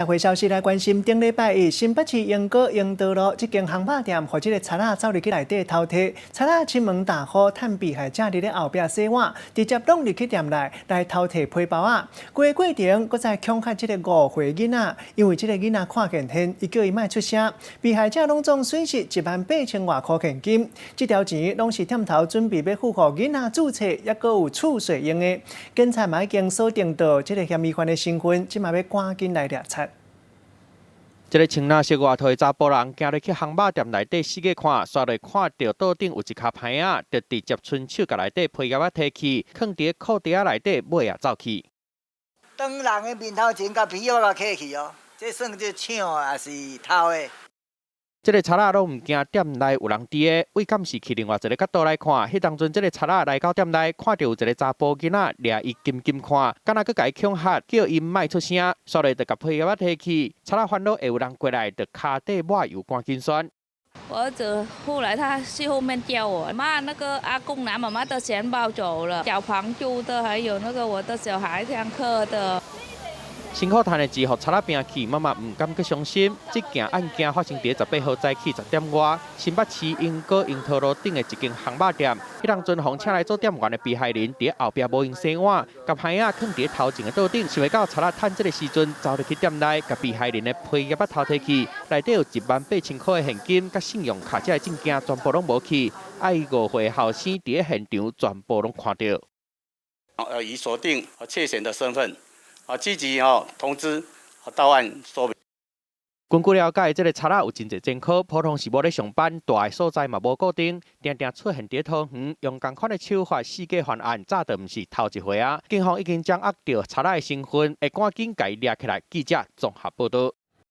社會消息來關心，頂禮拜一新北市鶯歌鶯歌路這間烘肉店，予這個賊仔走入去內底偷提，賊仔親門踏戶趁被害者佇咧後壁洗碗，直接闖入去店內來偷提皮包仔。規個過程，閣再恐嚇這個5歲囡仔，因為這個囡仔看見現，伊叫伊莫出聲。被害者攏總損失1萬8千外箍現金，這條錢攏是店頭準備欲付予囡仔註冊，抑閣有厝稅用的。警察嘛已經鎖定著這個嫌疑犯的身份，這馬欲趕緊來掠賊。這个穿藍色外套的查埔人，行入去烘肉店內底四界看，煞落看著桌頂有一跤牌仔，就直接伸手共內底皮夾仔提去，囥佇褲袋仔內底，尾仔走去。當人的面頭前共皮夾仔共揢去哦，這算這搶抑是偷的？這个賊仔攏毋驚店內有人佇个，對監視器另外一个角度來看，彼當陣這个賊仔來到店內，看著有一个查埔囡仔掠伊緊緊看，敢若閣共伊恐嚇，叫伊莫出聲，煞落就共皮夾仔提去。賊仔煩惱會有人過來，就跤底抹油趕緊竄。我兒子後來他去後面叫我媽，那個阿公拿媽媽的錢包走了，繳房租的，還有那個我的小孩上課的。辛苦趁的錢予賊仔拚去，媽媽毋敢閣相信。這件案件發生佇18號早起10點外，新北市鶯歌鶯濤路頂的一間烘肉店。彼當陣予請來做店員的被害人佇後壁無閒洗碗，共牌仔囥佇頭前的桌頂，想袂到賊仔趁這个時陣走入去店內，共被害人的皮夾仔偷提去，內底有1萬8千箍的現金、佮信用卡這的證件全部攏無去。伊5歲後生佇現場全部攏看著。已鎖定竊嫌的身份。積極哦通知到案說明。根據了解，這个賊仔有真濟前科，普通時無咧上班，蹛的所在嘛無固定，定定出現佇桃園，用仝款的手法四界犯案，早就毋是頭一回啊。警方已經掌握著賊仔的身份，會趕緊共伊掠起來。記者綜合報導。